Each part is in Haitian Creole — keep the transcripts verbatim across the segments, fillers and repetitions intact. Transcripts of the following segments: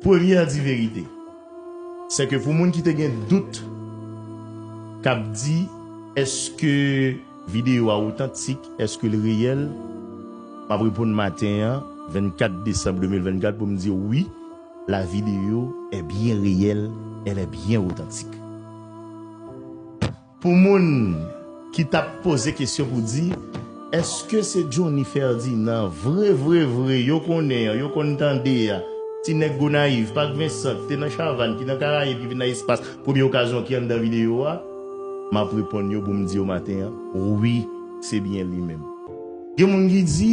Premyè di verite, se ke pou moun ki te gen dout, k ap di, èske videyo a otantik, èske l reyèl, m ap reponn maten an, vennkat desanm de mil vennkat, pou m di wi, la vidéo est bien réelle, elle est bien authentique. Pou moun ki t ap poze kesyon pou di, èske se Johnny Ferdinand vre, vre, vre, yo konnen an, yo konn tande a, ti nèg Gonayiv, Pak Vensan, ki te nan Chavann, ki nan Karayib, ki vin nan espas, premye okazyon ki anndan videyo a? M ap reponn yo pou m di yo maten an, wi, se byen li menm. Gen moun ki di,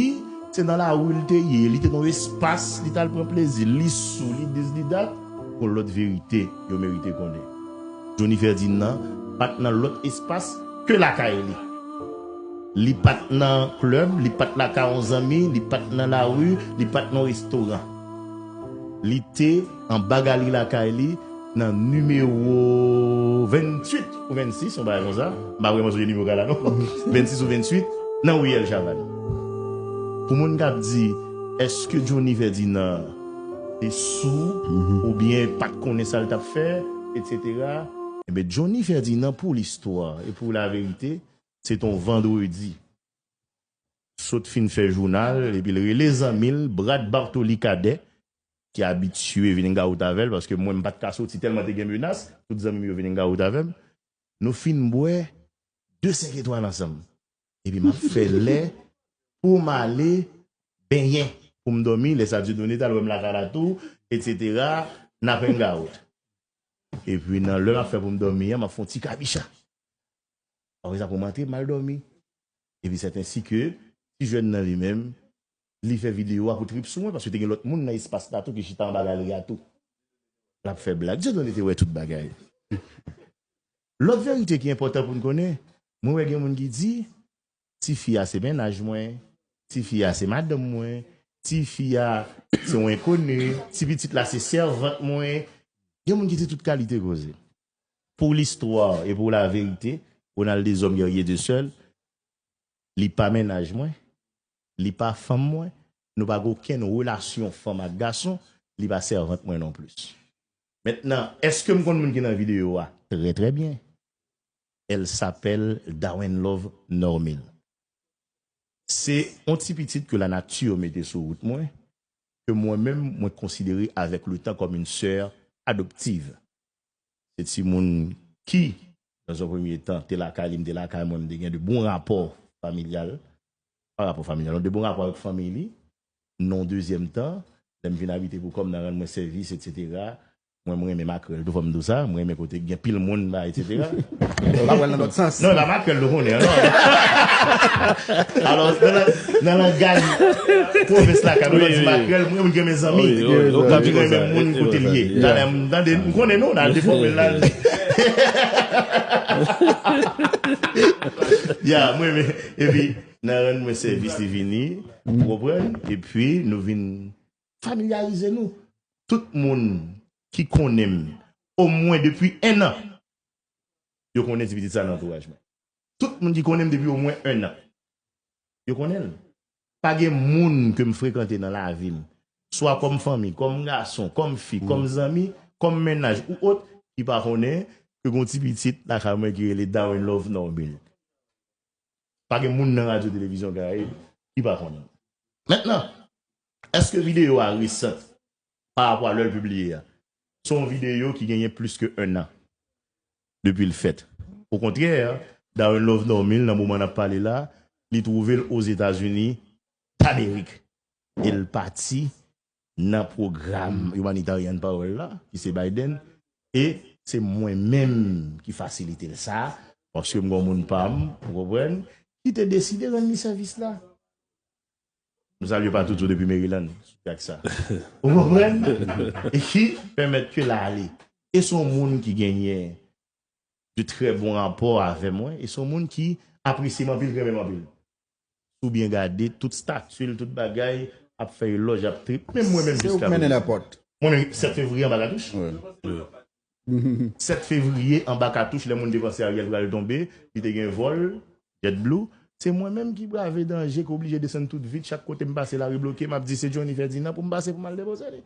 se nan lari l te ye, li te nan yon espas, li t al pran plezi l, li sou, li dis, li dat, gon lòt verite yo merite konnen. Johnny Ferdinand pa t nan lòt espas ke lakay li. Li pa t nan klèb, li pa t lakay yon zanmi, li pa t nan lari, li pa t nan restoran. Li te anba galri lakay li, nan nimewo venntuit ou vennsis, yon bagay konsa. M pa vrèman sonje nimewo kay la, non. Vennsis ou venntuit, nan riyèl Chavann. Pou moun k ap di, èske Johnny Ferdinand te sou, oubyen pa t konnen sa l t ap fè, etsetera. Ebyen, Johnny Ferdinand, pou listwa e pou laverite, se t on vandredi. Sot fin fè jounal, epi l rele zanmi l, Brad Bartoli Cadet, ki abitye vin hangout avè l, paske mwen, m pa t ka soti tèlman te gen menas, tout zanmi m yo vin hangout avè m. Nou fin bwè de senk etwal ansanm. Epi m ap fè lè pou m ale benyen, pou m dòmi, lè sa Dieudonné t al wè m lakay la tou, etsetera, n ap hangout. Epi nan lè m ap fè pou m dòmi an, m ap fè yon ti kabicha. Apre sa, pou m antre, m al dòmi. Epi sèt ensi ke ti jèn nan li menm, li fè videyo a pou trip sou mwen, paske te gen lòt moun nan espas la tou ki chita anba galri a tou. L ap fè blag. Dieudonné te wè tout bagay. Lòt verite ki enpòtan pou n konnen, mwen wè gen moun ki di, tifi a se mennaj mwen, tifi a se madanm mwen, tifi a se yon enkoni, ti pitit la se sèvant mwen. Gen moun ki di tout kalite koze. Pou listwa e pou laverite, Ronald Deshommes Guerrier Desseul, li pa mennaj mwen, li pa fanm mwen, nou pa gen okenn relasyon fanm ak gason, li pa sèvant mwen non plis. Mentnan, èske m konn moun ki nan videyo a? Trè, trè byen. Elle s'appelle Darwin Love Normil. Se yon ti pitit ke lanati mete sou wout mwen, ke mwen menm, mwen konsidere avec le temps comme une sœur adoptive. Se timoun ki, dans un premier temps, te lakay li, m te lakay mwen, m te gen de bon rapò familyal, pa rapò familyal, non, de bon rapò avèk fanmi li. Nan yon dezyèm tan, lè m vin abite pou kò m, nan rann mwen sèvis, etsetera. Mwen, mwen renmen makrèl tou, fò m di w sa. Mwen renmen kote gen pil moun, ba, etsetera. Ou pa pral nan lòt sans. Non, e pa makrèl nou konnen an, non. Alò, nan, nan langaj pwovens la, kan nou di makrèl, mwen, mwen renmen zanmi. Wi, wi, wi, mwen renmen moun kote l ye. Talè, m tande, m konnen nou, nan defòme l la. Ya, mwen renmen. Epi, nan rann mwen sèvis, li vini, ou konprann? Epi, nou vin familyarize nou. Tout moun ki konnen m, omwen depi en an, yo konnen ti pitit sa nan antouraj mwen. Tout moun ki konnen m depi omwen en an, yo konnen l. Pa gen moun ke m frekante nan lavi m, swa kòm fanmi, kòm gason, kòm fi, kòm zanmi, kòm mennaj ou ot, ki pa konnen ke gon ti pitit lakay mwen ki rele Darwin Love Normil. Pa gen moun nan radyo televizyon Karayib ki pa konnen. Mentnan, èske videyo a resan pa rapò a lè l pibliye a? Se yon videyo ki genyen plis ke en an depi l fèt. Okontrè, Darwin Love Normil, nan moman n ap pale la, li twouve l Ozetazini Damerik. E l pati nan pwogram Humanitarian Parole la, ki se Biden, e se mwen menm ki fasilite l sa, paske m gon moun pa m, ou konprann, ki te deside rann li sèvis la. Nou salye Patoutou depi Maryland, sou ak sa. Ou konprann? E ki pèmèt ke l ale. E se yon moun ki genyen de trè bon rapò avè mwen, e se yon moun ki apresye m anpil, ki renmen m anpil. Si w byen gade, tout stati l, tout bagay, ap fè elòj, ap trip. Menm mwen menm jiska kounye a. Se ou k mennen lapòt. Mwen menm, sèt fevriye anba katouch. Wi. Sèt fevriye anba katouch, lè moun te panse Ariel pral tonbe, li te gen vòl, JetBlue. Se mwen menm ki brave danje, ki oblije desann tout vit, chak kote m pase lari bloke, m ap di se Johnny Ferdinand pou m pase pou m al depoze li.